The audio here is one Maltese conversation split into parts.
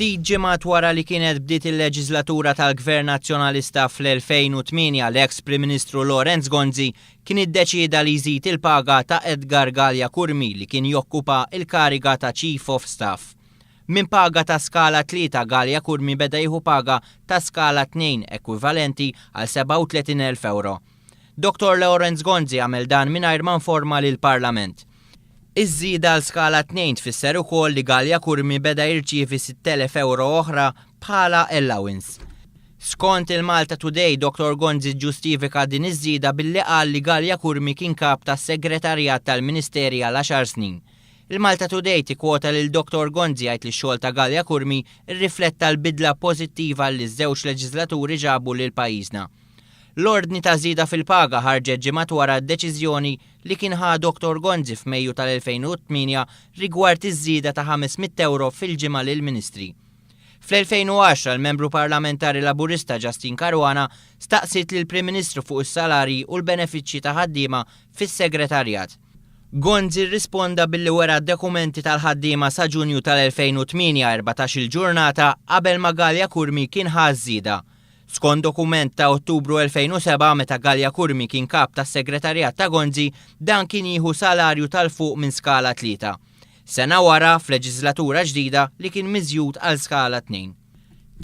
Ftit ġimgħat wara li kienet bdiet il-leġiżlatura tal-Gvern Nazzjonalista fl-2008 l-eks Prim Ministru Lawrence Gonzi kien iddeċieda li jżid il-paga ta' Edgar Galea Curmi li kien jokkupa l-kariga ta' Chief of Staff. Minn paga ta' skala tlieta Galea Curmi beda jieħu paga ta' skala tnejn ekwivalenti għal 37,000 ewro. Dottor Lawrence Gonzi għamel dan mingħajr ma nforma lill-Parlament. Iż-żieda għal skala tnejn tfisser ukoll li Galea Curmi beda jirċievi 6,000 ewro oħra bħala allowance. Skont il-Malta Today, Dottor Gonzi ġġustifika din iż-żieda billi qal li Galea Curmi kien kap tas-segretarjat tal-Ministeri għal għaxar snin. Il-Malta Today tikkwota lil Dottor Gonzi jgħid li x-xogħol ta' Galea Curmi rrifletta l-bidla pożittiva li ż-żewġ leġiżlaturi ġabu lil pajjiżna. L-ordni ta' żieda fil-paga ħarġet ġimgħat wara d-deċiżjoni li kien ħa Dottor Gonzi f'Mejju tal-2008 rigward iż-żieda ta' 500 ewro fil-ġimgħa lill-Ministri. Fl-2010 l-Membru Parlamentari Laburista Justyne Caruana staqsiet lill-Prim Ministru fuq is-salarji u l-benefiċċji ta' ħaddiema fis-Segretarjat. Gonzi rrisponda billi wera d-dokumenti tal-ħaddiema sa Ġunju tal-2008, 14-il ġurnata qabel ma Galea Curmi kien ħa ż-żieda. Skont dokument ta' Ottubru 2007 meta Galea Curmi kien kap tas-segretarjat ta' Gonzi, dan kien jieħu salarju tal fuq minn skala tlieta. Sena wara, f'leġiżlatura ġdida, li kien miżjud għal skala tnejn.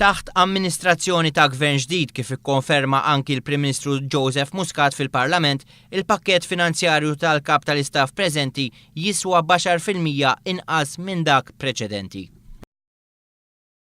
Taħt amministrazzjoni ta' Gvern ġdid kif ikkonferma anki l-Prim Ministru Joseph Muscat fil-Parlament, il-pakkett finanzjarju tal-Kap tal-Istaff preżenti jiswa b'għaxar fil-'mija inqas minn dak preċedenti.